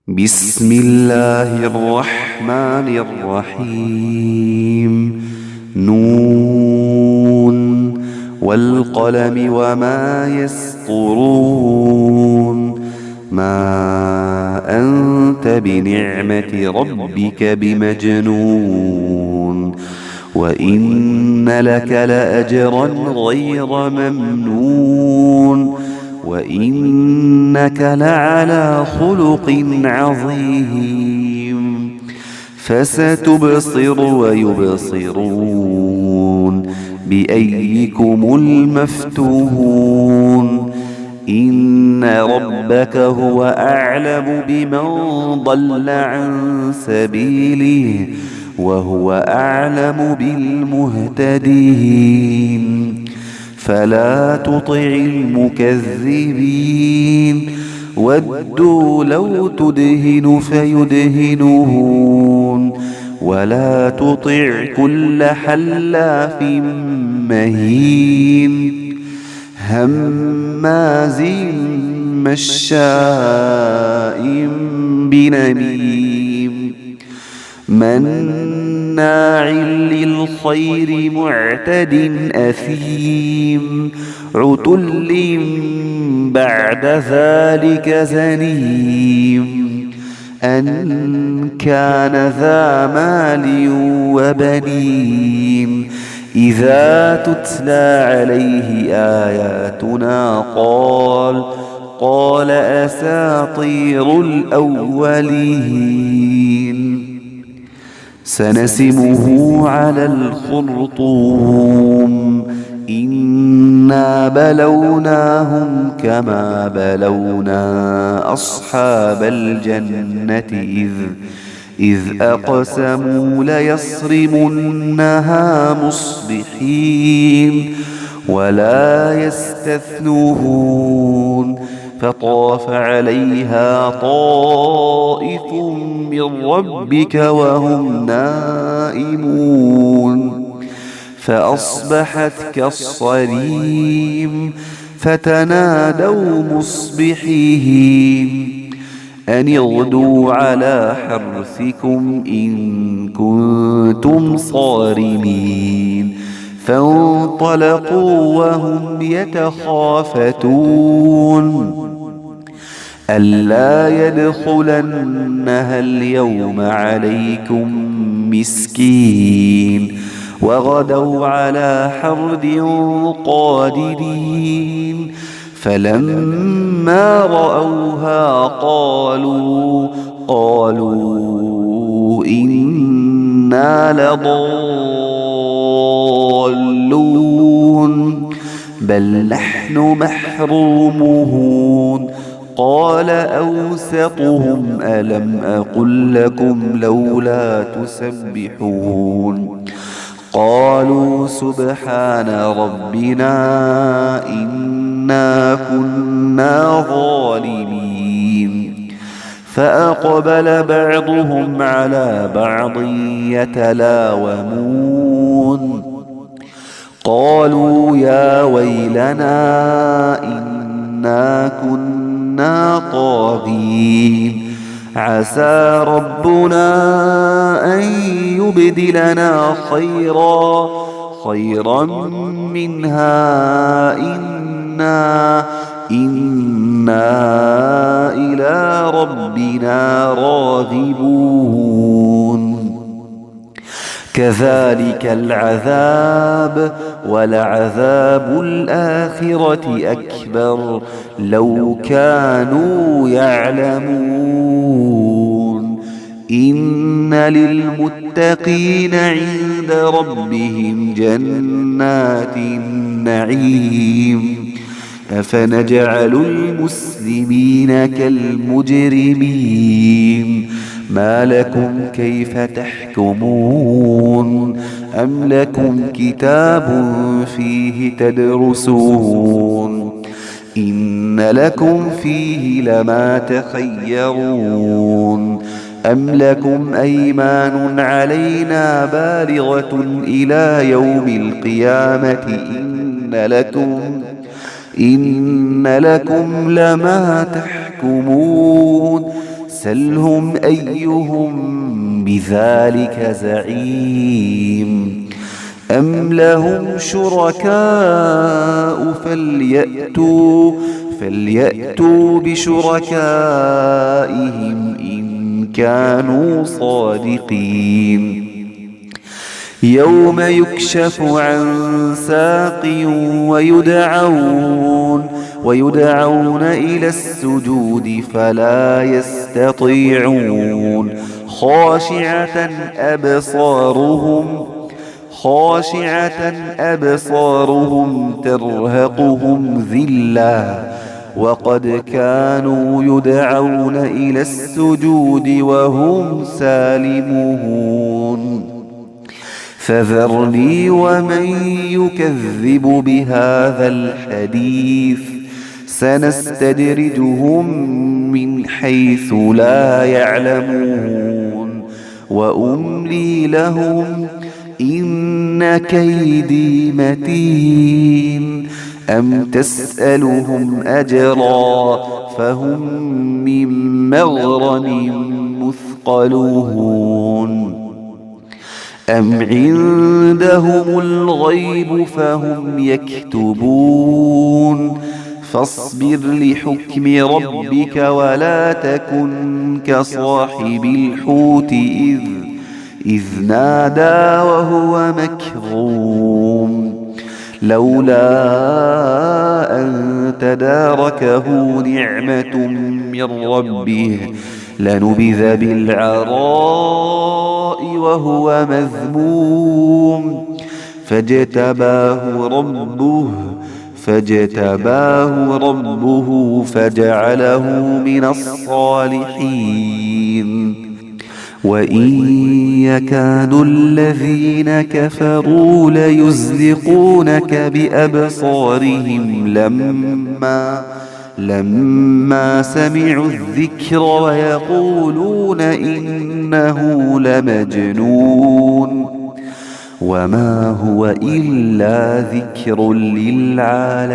بسم الله الرحمن الرحيم. نون والقلم وما يسطرون. ما أنت بنعمة ربك بمجنون. وإن لك لأجرا غير ممنون. وإنك لعلى خلق عظيم. فستبصر ويبصرون بأيكم المفتون. إن ربك هو أعلم بمن ضل عن سبيله وهو أعلم بالمهتدين. فلا تطع المكذبين. ودوا لو تدهن فيدهنون. ولا تطع كل حلاف مهين هماز مشاء بنميم مناع للخير معتد أثيم عتل بعد ذلك زنيم. أن كان ذا مال وبنين. إذا تتلى عليه آياتنا قال أساطير الأولين. سنسمه على الخرطوم. إنا بلوناهم كما بلونا أصحاب الجنة إذ أقسموا ليصرمنها مصبحين ولا يستثنون. فطاف عليها طائف من ربك وهم نائمون. فأصبحت كالصريم. فتنادوا مصبحين أن اغدوا على حرثكم إن كنتم صارمين. فانطلقوا وهم يتخافتون ألا يدخلنها اليوم عليكم مسكين. وغدوا على حرد قادرين. فلما رأوها قالوا إنا لضالون بل نحن محرومون. قال أوسطهم ألم أقل لكم لولا تسبحون. قالوا سبحان ربنا إنا كنا ظالمين. فأقبل بعضهم على بعض يتلاومون. قالوا يا ويلنا إنا كنا طاغين. عسى ربنا أن يبدلنا خيرا منها إنا إلى ربنا راغبون. كذلك العذاب ولعذاب الآخرة أكبر لو كانوا يعلمون. إن للمتقين عند ربهم جنات النعيم. أفنجعل المسلمين كالمجرمين. ما لكم كيف تحكمون. أم لكم كتاب فيه تدرسون. إن لكم فيه لما تخيرون. أم لكم أيمان علينا بالغة إلى يوم القيامة إن لكم لما تحكمون. سلهم أيهم بذلك زعيم أم لهم شركاء فليأتوا بشركائهم إن كانوا صادقين يوم يكشف عن ساق ويدعون إلى السجود فلا يستطيعون خاشعة أبصارهم ترهقهم ذلة وقد كانوا يدعون إلى السجود وهم سالمون فذرني ومن يكذب بهذا الحديث سنستدرجهم من حيث لا يعلمون وأملي لهم إن كيدي متين أم تسألهم أجرا فهم من مغرم مثقلون أم عندهم الغيب فهم يكتبون فاصبر لحكم ربك ولا تكن كصاحب الحوت إذ نادى وهو مكظوم لولا أن تداركه نعمة من ربه لنبذ بالعراء وهو مذموم فاجتباه ربه فجعله من الصالحين وإن يكاد الذين كفروا ليزلقونك بأبصارهم لما سمعوا الذكر ويقولون إنه لمجنون وما هو إلا ذكر للعالمين